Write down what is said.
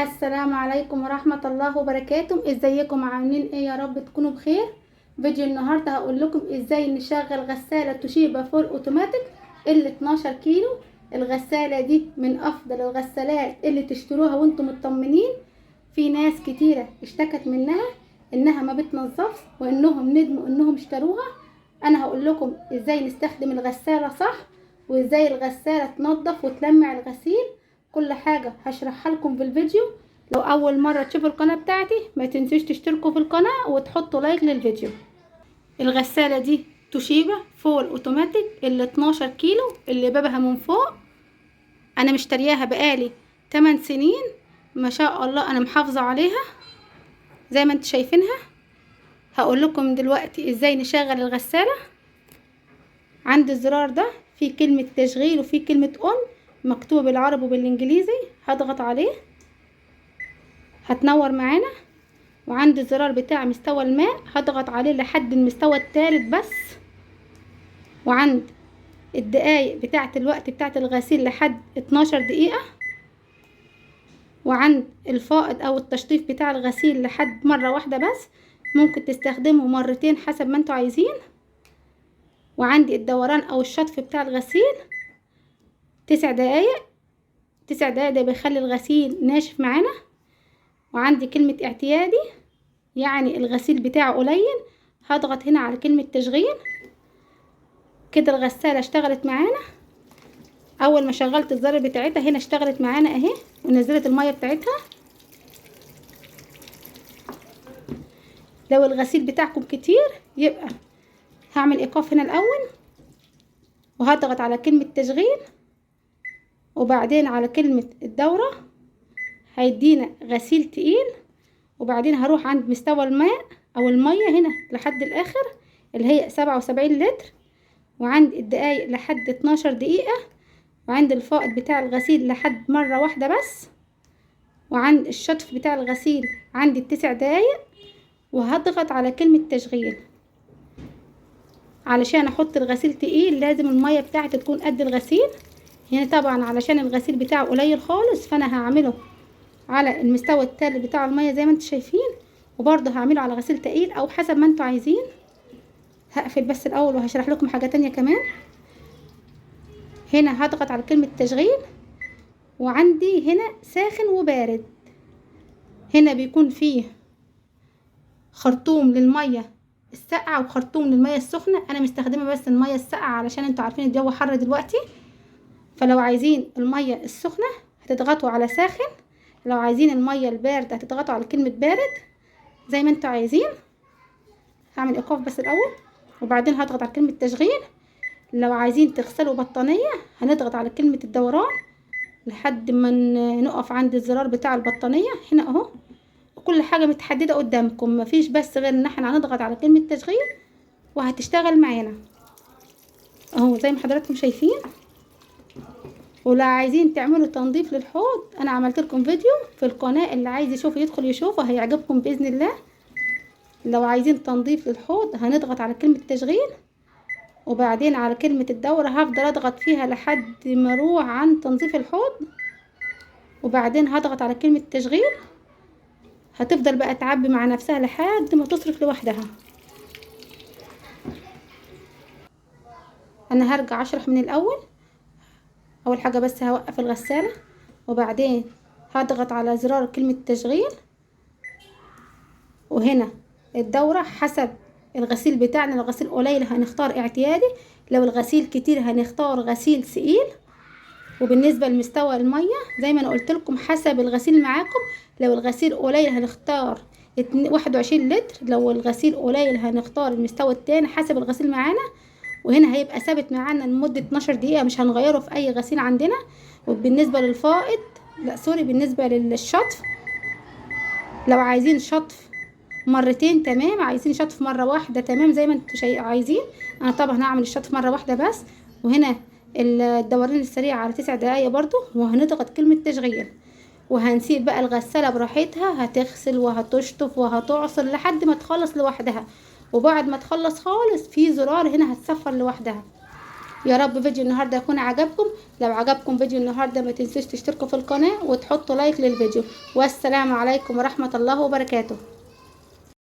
السلام عليكم ورحمة الله وبركاته. ازيكم عاملين ايه؟ يا رب تكونوا بخير. فيديو النهاردة هقول لكم ازاي نشغل غسالة توشيبا full automatic ال 12 كيلو. الغسالة دي من افضل الغسالات اللي تشتروها وانتم مطمنين. في ناس كتيرة اشتكت منها انها ما بتنظفش وانهم ندموا انهم اشتروها. انا هقول لكم ازاي نستخدم الغسالة صح، وازاي الغسالة تنظف وتلمع الغسيل. كل حاجة هشرحها لكم في الفيديو. لو اول مرة تشوفوا القناة بتاعتي ما تنسوش تشتركوا في القناة وتحطوا like للفيديو. الغسالة دي توشيبا full automatic ال 12 كيلو اللي بابها من فوق. انا مشترياها بقالي 8 سنين ما شاء الله، انا محافظة عليها زي ما انتوا شايفينها. هقول لكم دلوقتي ازاي نشغل الغسالة. عند الزرار ده في كلمة تشغيل وفي كلمة on مكتوبة بالعربي وبالانجليزي، هضغط عليه هتنور معانا. وعند الزرار بتاع مستوى الماء هضغط عليه لحد المستوى الثالث بس. وعند الدقايق بتاعة الوقت بتاعة الغسيل لحد 12 دقيقة. وعند الفائض او التشطيف بتاع الغسيل لحد مرة واحدة بس، ممكن تستخدمه مرتين حسب ما انتوا عايزين. وعندي الدوران او الشطف بتاع الغسيل 9 دقايق. 9 دقايق ده بيخلي الغسيل ناشف معانا. وعندي كلمة اعتيادي يعني الغسيل بتاعه قليل، هضغط هنا على كلمة تشغيل. كده الغسالة اشتغلت معانا. اول ما شغلت الزر بتاعتها هنا اشتغلت معانا اهي، ونزلت المية بتاعتها. لو الغسيل بتاعكم كتير يبقى هعمل ايقاف هنا الاول، وهضغط على كلمة تشغيل وبعدين على كلمة الدورة، هيدينا غسيل تقيل. وبعدين هروح عند مستوى الماء او المية هنا لحد الاخر اللي هي 77 لتر، وعند الدقايق لحد 12 دقيقة، وعند الفائض بتاع الغسيل لحد مرة واحدة بس، وعند الشطف بتاع الغسيل عندي 9 دقايق. وهضغط على كلمة تشغيل. علشان احط الغسيل تقيل لازم المية بتاعتي تكون قد الغسيل. هنا طبعا علشان الغسيل بتاعه قليل خالص فانا هعمله على المستوى التالت بتاع المية زي ما انتم شايفين، وبرضه هعمله على غسيل تقيل او حسب ما انتم عايزين. هقفل بس الاول وهشرح لكم حاجة تانية كمان. هنا هضغط على كلمة تشغيل، وعندي هنا ساخن وبارد. هنا بيكون فيه خرطوم للمية الساقعة وخرطوم للمية السخنة. انا مستخدمة بس المية الساقعة علشان انتوا عارفين الجو حر دلوقتي، فلو عايزين المية السخنة هتضغطوا على ساخن، لو عايزين المية الباردة هتضغطوا على كلمة بارد زي ما انتوا عايزين. هعمل ايقاف بس الاول وبعدين هضغط على كلمة تشغيل. لو عايزين تغسلوا بطانية هنضغط على كلمة الدوران لحد ما نقف عند الزرار بتاع البطانية هنا اهو. كل حاجة متحددة قدامكم، مفيش بس غير ان احنا هنضغط على كلمة تشغيل وهتشتغل معانا اهو زي ما حضراتكم شايفين. ولا عايزين تعملوا تنظيف للحوض انا عملت لكم فيديو في القناة، اللي عايز يشوف يدخل يشوفه هيعجبكم بإذن الله. لو عايزين تنظيف للحوض هنضغط على كلمة تشغيل وبعدين على كلمة الدورة، هفضل اضغط فيها لحد ما اروح عن تنظيف الحوض، وبعدين هضغط على كلمة تشغيل. هتفضل بقى تعبي مع نفسها لحد ما تصرف لوحدها. انا هرجع اشرح من الاول. اول حاجة بس هوقف الغسالة وبعدين هضغط على زرار كلمة تشغيل، وهنا الدورة حسب الغسيل بتاعنا. لو الغسيل قليل هنختار اعتيادي، لو الغسيل كتير هنختار غسيل ثقيل. وبالنسبة لمستوى المية زي ما انا قلت لكم حسب الغسيل معاكم، لو الغسيل قليل هنختار 21 لتر، لو الغسيل قليل هنختار المستوى التاني حسب الغسيل معانا. وهنا هيبقى ثابت معانا لمدة 12 دقيقة، مش هنغيره في اي غسيل عندنا. وبالنسبة للفائض، لا سوري، بالنسبة للشطف لو عايزين شطف مرتين تمام، عايزين شطف مرة واحدة تمام، زي ما انتوا عايزين. انا طبعا هعمل الشطف مرة واحدة بس. وهنا الدوران السريع على 9 دقايق برضو، وهنضغط كلمة تشغيل وهنسيب بقى الغسالة براحتها، هتغسل وهتشطف وهتعصر لحد ما تخلص لوحدها. وبعد ما تخلص خالص في زرار هنا هتصفر لوحدها. يا رب فيديو النهارده يكون عجبكم. لو عجبكم فيديو النهارده ما تنسوش تشتركوا في القناة وتحطوا لايك للفيديو. والسلام عليكم ورحمة الله وبركاته.